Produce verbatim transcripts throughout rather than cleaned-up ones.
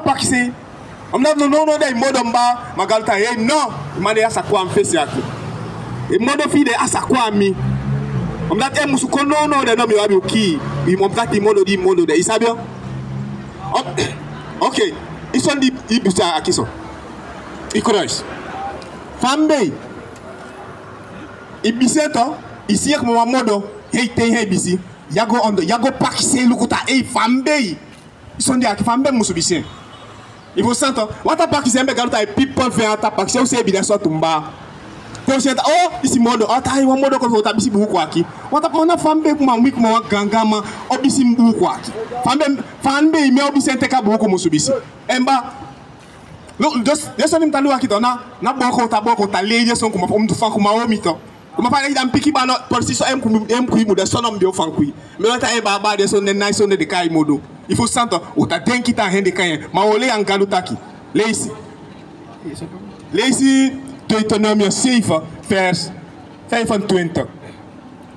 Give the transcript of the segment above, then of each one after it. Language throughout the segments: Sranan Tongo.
a pakisei. Omdat no, no, no, den e modo mi baa, ma Galu taki, hei, no, i man de a sa kon a mi fesi aki. I modo fi i de a sa kon a mi. Omdat en musu kon, no, no, den no, mi o abi o kii. I, omdat i modo di i modo de, i sabi en. Ok, ok. I son di i bisa aki so. I kruis. Fa mi bei. I bisi en to, i si en kmoman modo, hei, te hei bisi. Ya go ondo, ya go pakisei luku taki, hei, fa mi bei. Sonde aki fa mi be musu bisi en. I fu santo, wan ta pakisei mi be Galu taki pipel fu en a ta pakisei, u sei bida so tumba. Kon senta, o, bisi modo, a ta, ai, wan modo kon fu ta bisi buku aki. Wan ta, man, na fa mi be kuma, mi kuma wan ganga man, o bisi mi buku aki. Fa mi be, fa mi be, mi o bisi en teki a buku musu bisi. En baa, No, dus, den soni mi ta du waki to, na, na boko, ta boko, ta lei den soni kuma, um, tu fan kuma o mi to. Kuma fa den piki bano, precies so, em ku, em ku i mu den soni mi o fan ku i. Mi o ta e baba den soni, den nai soni den kai modo. I fusutan to, u ta denki tan hen den kai en. Ma u o lei anga Gadu taki. Leisi. Leisi Deuteronomium zeven, vers vijfentwintig.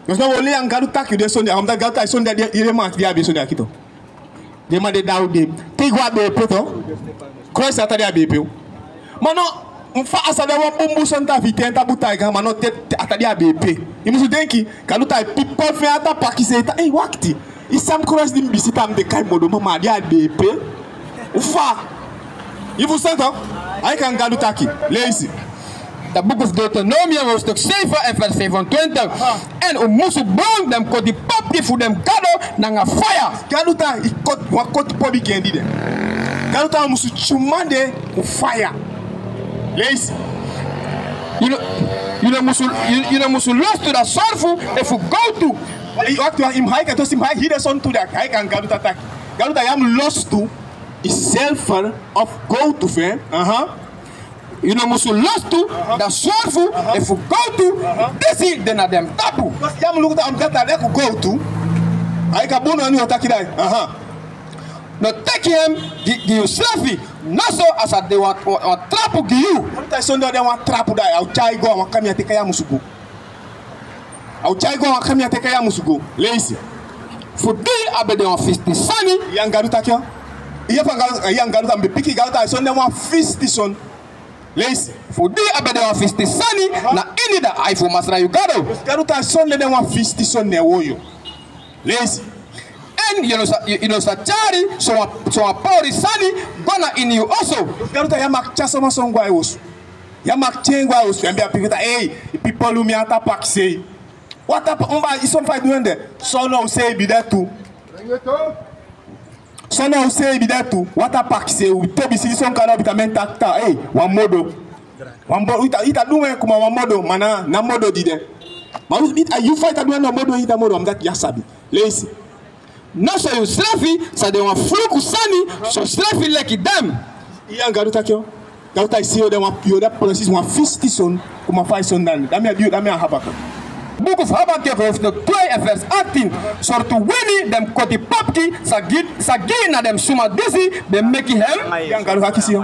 Dus na u o lei anga Gadu taki den soni, omdat Gadu taki soni den, den, den man di abi soni aki to. Den man de dan u de. Te i go a bepe to. Christ ata de a bepe. Ma no, fa a sa de wan bunbun soni ta fu i ten ta buta i kan, ma no te, te ata de a bepe. I musu denki, Gadu taki pipel fu en ata pakisei ta, ei, wakti. I sabi Christ di mi bisita mi de kai modo, ma a de a bepe. Fa. I fusutan to? Ai kan Gadu taki. Leisi. The book of Deuteronomium, hoofdstuk zeven en vers vijfentwintig. Aha. En u musu bron den koti pobiki fu den gado nanga faya. Gadu taki i koti, wan koti pobiki en di de. Gadu taki u musu tyuma den fu faya. Leisi. Yu no, yu no musu, yu, yu no musu lostu dan sorfu efu gowtu. Wakti, wakti, i mu haika, dus i mu haika, hide son tu dan, haika anga Gadu taki. Gadu taki ya mu lostu i silver of gowtu fu en. Aha. Yu no musu lostu, aha, dan sorfu, aha, efu gowtu, aha, disi de na den tapu. Bikos ya mu luku taki a mu de na den gowtu. Ai, ka bun, a no o taki dai. Aha. No teki en gi, gi yusrefi, noso a sa de wan, wan, wan trapu gi yu. Wan tai sonde de wan trapu dai, a o tyai go, a wan kamian teki ya musu go. A o tyai go, a wan kamian teki ya musu go. Leisi. Fu di a be de wan fisti sani. Yu yere fa Gadu taki, yu yere fa Gadu, yu yere fa Gadu taki, mi piki Gadu taki, sonde wan fisti soni. Leisi. Fu di a be de wan fisti sani, aha, na ini da ai fu Masra yu Gado. Gadu taki sonde de wan fisti soni na en woyo. Leisi. En yu no sa, yu, yu no sa tyari so wan, so wan pori sani go na ini yu oso. Gadu taki ya mu tyari so wan soni go a yu oso. Ya mu tyari en go a yu oso. En be a piki taki, ei, i pipel, mi ata pakisei. Wata pa, umba, i son fa i du en de. Son na usei bi de tu. Son na usei bi de tu, wata pakisei, u te bisi di son kado a bita men taki taki, ei, wan modo. Wan bo, ita, ita du en kuma wan modo, ma na, na modo di de. Ma u, ita, yu fa ita du en na modo, ita modo, omdat ya sabi. Leisi. Noso yusrefi sa de wan fluku sani, so srefi leki den. Yu yere anga Gadu taki, o. Gadu taki yu o de wan, yu o de precies wan fisti soni, kuma fa i soni dan. Dan mi a di, dan mi a Habakuk. Buku fu Habakuk hoofdstuk twee en vers achttien. Sortu wini den koti pobiki sa gi, sa gi na den suma disi ben meki en. Yu yere anga Gadu taki, o.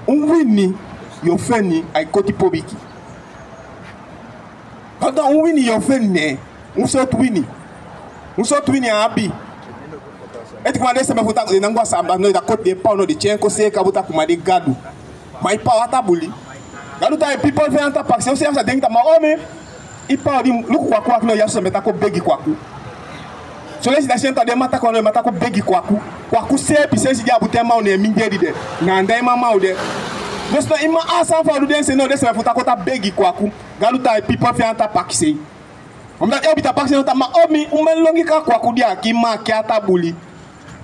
Un wini yu o feni a ini koti pobiki. Gadu taki un wini yu o feni, un sortu wini. Un sortu wini a abi. Eti kuma den srefi fu taki den nanga samba no, ita koti den paw no, den tyai en kon seeka buta kuma den gadu. Ma i paw ata buli. Gadu taki pipel fu en ata pakisei, o, srefi sa denki taki ma o mi, i paw di luku kwaku, kwaku no, ya so mi ta kon begi kwaku. Son leisi da si en taki den man ta kon, den man ta kon begi kwaku. Kwaku seepi sensi di a bun ten man o ne mindedi de. Na anda i man man o de. Dus no i man a san fa du den srefi no, den srefi fu ta kon ta begi kwaku. Gadu taki pipel fu en ata pakisei. Omdat i abi ta pakisei no taki ma o mi, un ben longi kaba kwaku di a gi man a ke ata buli.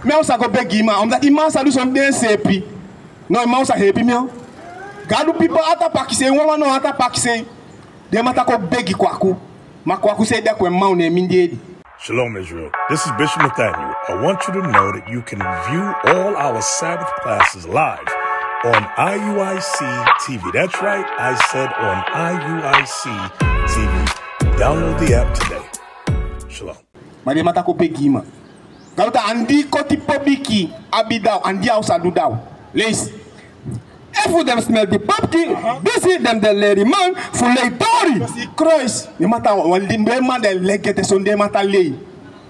Mi a o sa go begi i man, omdat i man sa du son den seepi. No, i man o sa heepi mi o. Gadu pipel ata pakisei, wawan no ata pakisei. Den man ta kon begi kwaku. Ma kwaku sei de kwe man o ne mindedi. Shalom, Israel. This is Bishop Nathaniel. I want you to know that you can view all our Sabbath classes live on I U I C T V. That's right, I said on I U I C T V. Download the app today. Shalom. Ma den man ta kon begi i man. Gadu taki andi koti pobiki abi dan, andi a o sa du dan. Leisi. Efu den smelti pobiki, aha, disi den de leriman fu lei tori. Disi Christ, den man ta wan, den man de legete, son den man ta lei.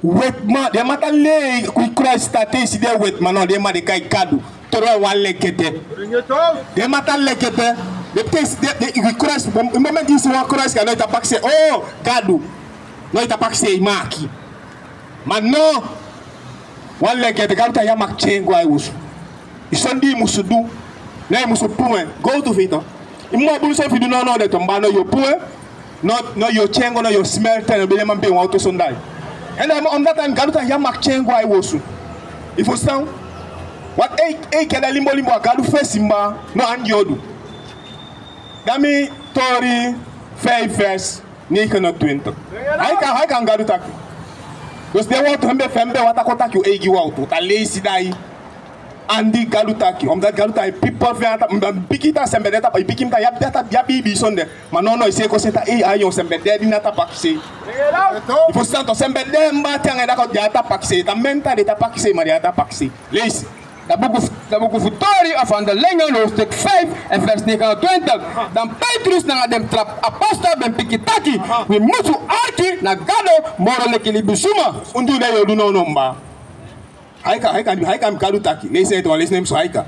Wetiman, den man ta lei, wi Christ ta te i si den wetiman, no, den man de kai gadu. Toro wan legete. Den man ta legete. Den te i si den, den, wi Christ, bon, i moment i si wan Christ, ka no i ta pakisei, o, gadu. No i ta pakisei i maki. Ma no, wan legete, Gadu taki ya mu tyai en go a yu oso. I son di i musu du, na i musu puu en, gowtu fu i to. I mu bun son fu i du, no, no, de to, ma no, yu o puu en, no, no, yu o tyai en go, no, yu o smelti en, no, be den man ben wan oto son dai. En dan, omdat a Gadu taki ya mu tyai en go a yu oso. I fusutan? Want ei, ei, ke da limbo limbo a Gadu fesi, ma no andi o du. Dan mi tori vijf vers negenentwintig. Haika, haika anga Gadu taki. Dus den wowtu fu en be, fu en be wata kon taki un eigi wowtu. Un ta leisi dai. Andi Gadu taki, omdat Gadu taki, pipel fu en a tapu, mi piki taki sembe de a tapu, i piki mi taki, ya, ya, ya bibi sonde. Ma no, no, i si e kon seta, ei, ayo, sembe de di na tapu a kisei. I fu santo, sembe de mba te anga dako de a tapu a kisei, ta menta de tapu a kisei, ma de a tapu a kisei. Leisi. Dan buku, dan buku fu Tori of Handelingen, hoofdstuk vijf en vers negenentwintig. Dan Petrus nanga den tra apostel ben piki taki, wi musu arki na Gado moro leki libisuma. Un du de yo du no no mba. Haika, haika, haika mi Gadu taki. Leisi en, leisi en, so haika.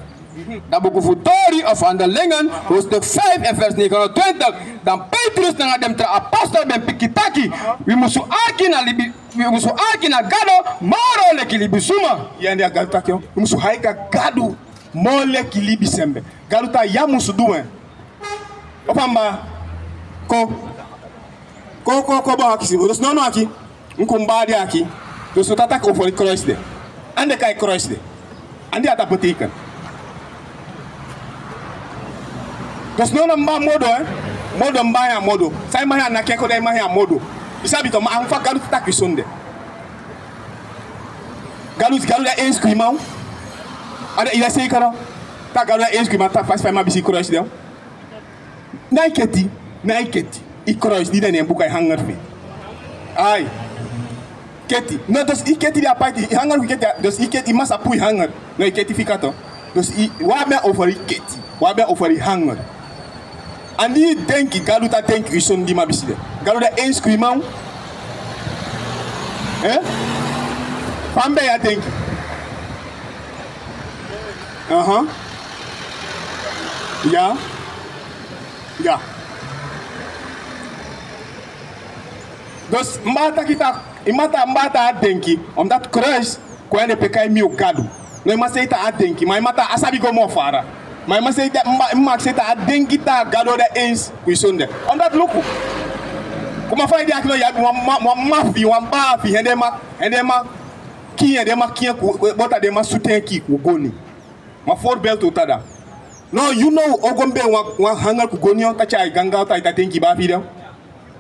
Dan buku fu Tori of Handelingen, hoofdstuk vijf en vers negenentwintig. Dan Petrus nanga den tra apostel ben piki taki, wi musu arki na libi, wi musu arki na Gado moro leki libisuma. Yandi a Gadu taki, yo. Wi musu haika Gadu moro leki libisembe. Gadu taki ya musu du en. Opa mba, ko, ko, ko, ko, ba aki si. Dus no, no aki. Nkumba di aki. Dus no ta taki over kruis de. Ande kai kruis de. Andi a ta betekent. Dus no, no mba modo, eh. Modo mba ya modo. Sai mba ya na keko de mba ya modo. I sabi to, ma a fa Gadu taki sonde. Gadu, Gadu de eens kui man. Ande i de zeker no. Ta Gadu de eens kui man, ta fasi fa i man bisi kruis de. Na i keti, na i keti. I kruis di de na en buka i hanger fu en. Ai. Keti. No, dus i keti di a paiti, i hanger fu keti, dus i keti, i masa puu i hanger. No, i keti fika to. Dus i, wi abi en over i keti. Wi abi en over i hanger. Andi i denki, Gadu ta denki i sonde di i man bisi de. Gadu de eens kui man. Eh? Fa mi ben e denki. Aha. Ya. Ya. Dus, mba taki ta, i mata mba ta a denki, omdat kruis, kon en de pe kai mi o Gadu. No, i man sei ta a denki, ma i mata a sabi go mo fara. Ma i man sei ta, mba, i man sei ta a denki ta Gadu de eens kui sonde. Omdat luku. Kuma fa i de aki no ya, wan ma, wan ma fi, wan ba fi, hende ma, hende ma, ki, hende ma, ki, ku, bota de ma suten ki, ku goni. Ma voorbeeld u ta da. No, you know, o go mi ben wan, wan hanger ku goni on ta tyai ganga o ta i ta denki ba fi de.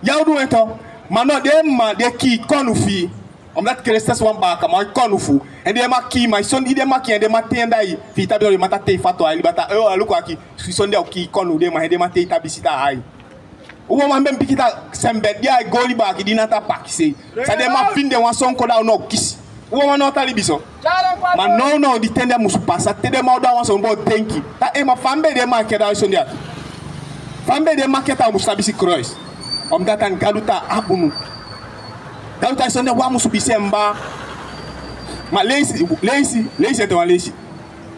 Ya o du en to. Ma no, den man, den kii konu fi. Omdat Kristus wan baka, ma konu fu. En den man kii, ma i sonde di den man kii, en den man ten da i. Fi i ta ben o i man ta tei fatu a i libata. Eh, o, a luku aki. I sonde o kii konu den man, en den man tei ta bisi ta ai. Uwa man ben piki ta sembe di a go liba aki di na ta pakisei. San den man fini den wan son kon da u no kisi. Uwa man no ta libi so. Ma no, no, di ten de musu pasa, te den man o du a wan son bo denki. Ta e ma fa mi ben de maki da sonde aki. Fa mi ben de maki ta musu ta bisi kruis. Omdat a Gadu ta abi unu. Gadu ta sonde wan musu bisi en mba. Ma leisi, leisi, leisi en te wan leisi.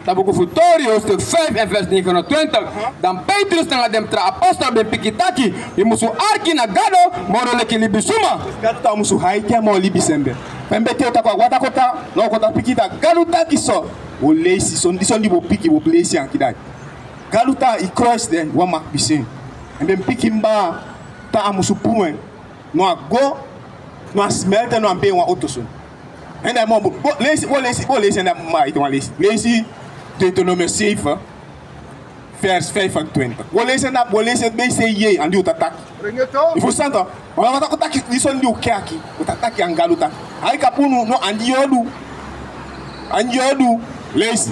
Dan buku fu Tori, hoofdstuk vijf en vers negenentwintig. Dan Petrus nanga den tra apostel ben piki taki, i musu arki na Gado, moro leki libisuma. Gadu ta musu haiki moro libisembe. Pe mi ben te o ta kon a wata kota, no kota piki ta. Gadu taki so. Wo leisi, son, di son di bo piki, bo leisi anki dai. Gadu ta i kruis de, wan maki bisi en. En ben piki mba, ta a musu puu en. No a go, no a smelten, no a ben wan otosun. En dan mo, bo, leisi, bo leisi, bo leisi, en dan ma, iti wan leisi. Leisi Deuteronomium zeven, vers vijfentwintig. Bo leisi, en dan, bo leisi, en ben sei yei, andi u ta taki. Bring it on. I fu santo, ma, ma, ma, taki, di son di u kaki, u ta taki anga Gadu taki. Ai kapu nu, no, andi yo du. Andi yo du. Leisi.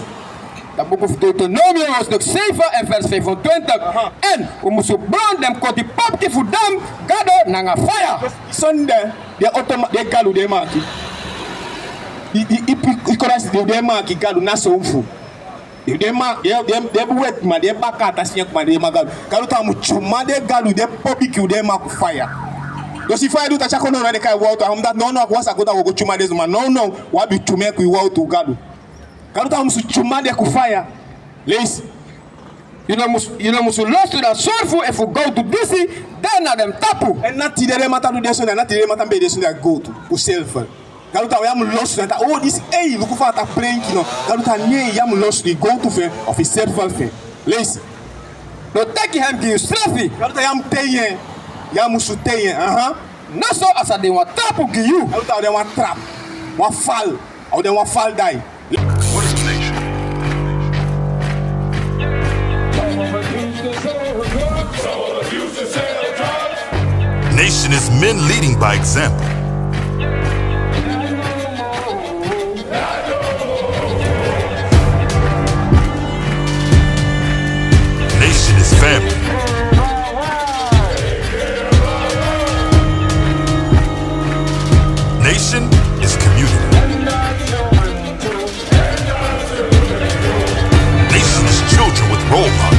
Dan buku fu Deuteronomium, hoofdstuk zeven en vers vijfentwintig. Aha. En u musu bron den koti papki fu Dam Gado nanga faya. Sonde, den otoma, den Gadu den maki. I, i, i, i kruis den, den maki Gadu na so fu. Den, den ma, den, den, den buwet ma, den baka ta sinya kuma den ma Gadu. Gadu ta mu tyuma den Gadu, den papki den maki faya. Dus i faya du ta tyako no na den kai wawtu, omdat no, no, a kwasa go ta go tyuma den suma, no, no, wi abi tyuma en ku wawtu Gadu. Gadu ta musu tyuma den ku faya. Leisi. Yu no musu, yu no musu lostu dan sorfu efu gowtu disi de na den tapu. En na tide den man ta du den sonde, na tide den man ta ben de sonde a gowtu, u self. Gadu ta ya mu lostu, dan ta, o, disi, ei, luku fa a ta prenki no. Gadu ta nei, ya mu lostu i gowtu fu en, of i serfel fu en. Leisi. No teki hem gi yu srefi. Gadu ta ya mu tei en, ya musu tei en, aha. Noso a sa de wan trapu gi yu. Gadu ta de wan trap, wan fal. A o de wan fal dai. What is a nation? Nation is men leading by example. Family. Nation is community. Nation is children with role models.